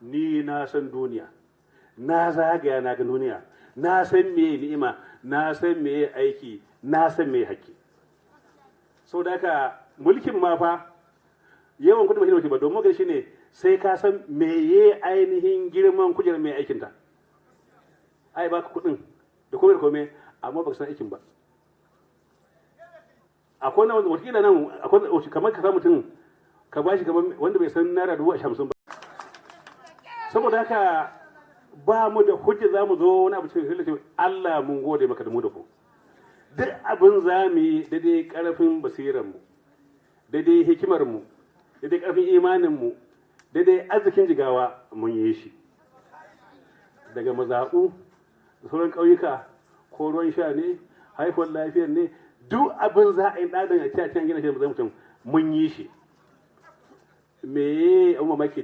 Ni na san duniya, na zagaya na ga duniya, na san me ni'ima, na san me aiki, na san me haƙƙi. Saboda haka mulkin ma fa yawan kudi ba shi ba, domin ga shi ne sai ka san meye ainihin girman kujerar, mai aikinta. Ai baka kudin da komai da komai, amma baka san aikin ba. Akwai na wataƙila nan akwai kamar ka samu mutum ka bashi kamar wanda bai san naira 50,000 ba. Saboda haka ba mu da hujja za mu zo wani abu cikin Allah. Mun gode maka da mu da ku. Duk abin za mu yi daidai karfin basiranmu, daidai hikimarmu, daidai karfin imaninmu, daidai arzikin Jigawa, mun yi shi. Daga mazaɓu da sauran ƙauyuka, ko ruwan sha ne, haihuwar lafiyar ne, duk abin za a yi ɗaɗin a cikin gina shi da mutum, mun yi shi. Me abin mamaki?